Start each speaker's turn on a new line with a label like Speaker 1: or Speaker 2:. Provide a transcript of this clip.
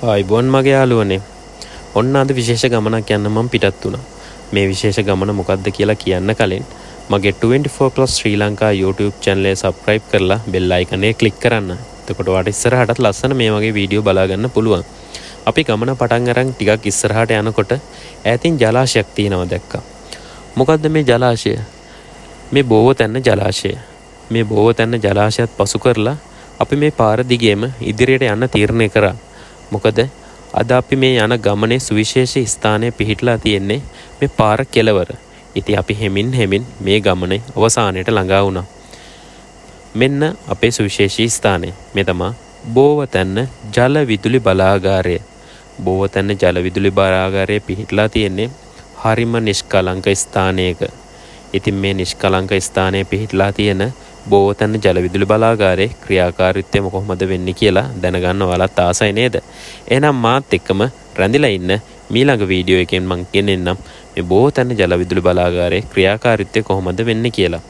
Speaker 1: ආයිබෝන් මගේ යාළුවනේ. ඔන්න අද විශේෂ ගමනක් යන්න මම පිටත් වුණා. මේ විශේෂ ගමන මොකක්ද කියලා කියන්න කලින් මගේ 24+ ශ්‍රී ලංකා YouTube channel එක subscribe කරලා bell icon එක click කරන්න. එතකොට ඔයාලට ඉස්සරහටත් ලස්සන මේ වගේ වීඩියෝ බලා ගන්න පුළුවන්. අපි ගමන පටන් අරන් ටිකක් ඉස්සරහට යනකොට ඈතින් ජලාශයක් තියෙනවා දැක්කා. මොකද්ද මේ ජලාශය? මේ බෝවතැන්න ජලාශය. මේ බෝවතැන්න ජලාශයත් පසු කරලා අපි මේ පාර දිගේම ඉදිරියට යන්න තීරණය කරා. මොකද අද අපි මේ යන ගමනේ සුවිශේෂ ස්ථානය පිහිටලා තියෙන්නේ මේ පාර කෙළවර. ඉතින් අපි හෙමින් හෙමින් මේ ගමනේ අවසානයට ළඟා වුණා. මෙන්න අපේ සුවිශේෂී ස්ථානය. මේ තමා බෝවතැන්න ජල විදුලි බලාගාරය. බෝවතැන්න ජල විදුලි බලාගාරය පිහිටලා තියෙන්නේ හරිම නිෂ්කලංක ස්ථානයක. ඉතින් මේ නිෂ්කලංක ස්ථානයේ පිහිටලා තියෙන බෝවතැන්න ජල විදුලි බලාගාරයේ ක්‍රියාකාරීත්වය කොහොමද වෙන්නේ කියලා දැනගන්න ඔයාලත් ආසයි නේද? එහෙනම් මාත් එක්කම රැඳිලා ඉන්න මීළඟ වීඩියෝ එකෙන් මං ගෙනෙන්නම් මේ බෝවතැන්න ජල විදුලි බලාගාරයේ ක්‍රියාකාරීත්වය කොහොමද වෙන්නේ කියලා.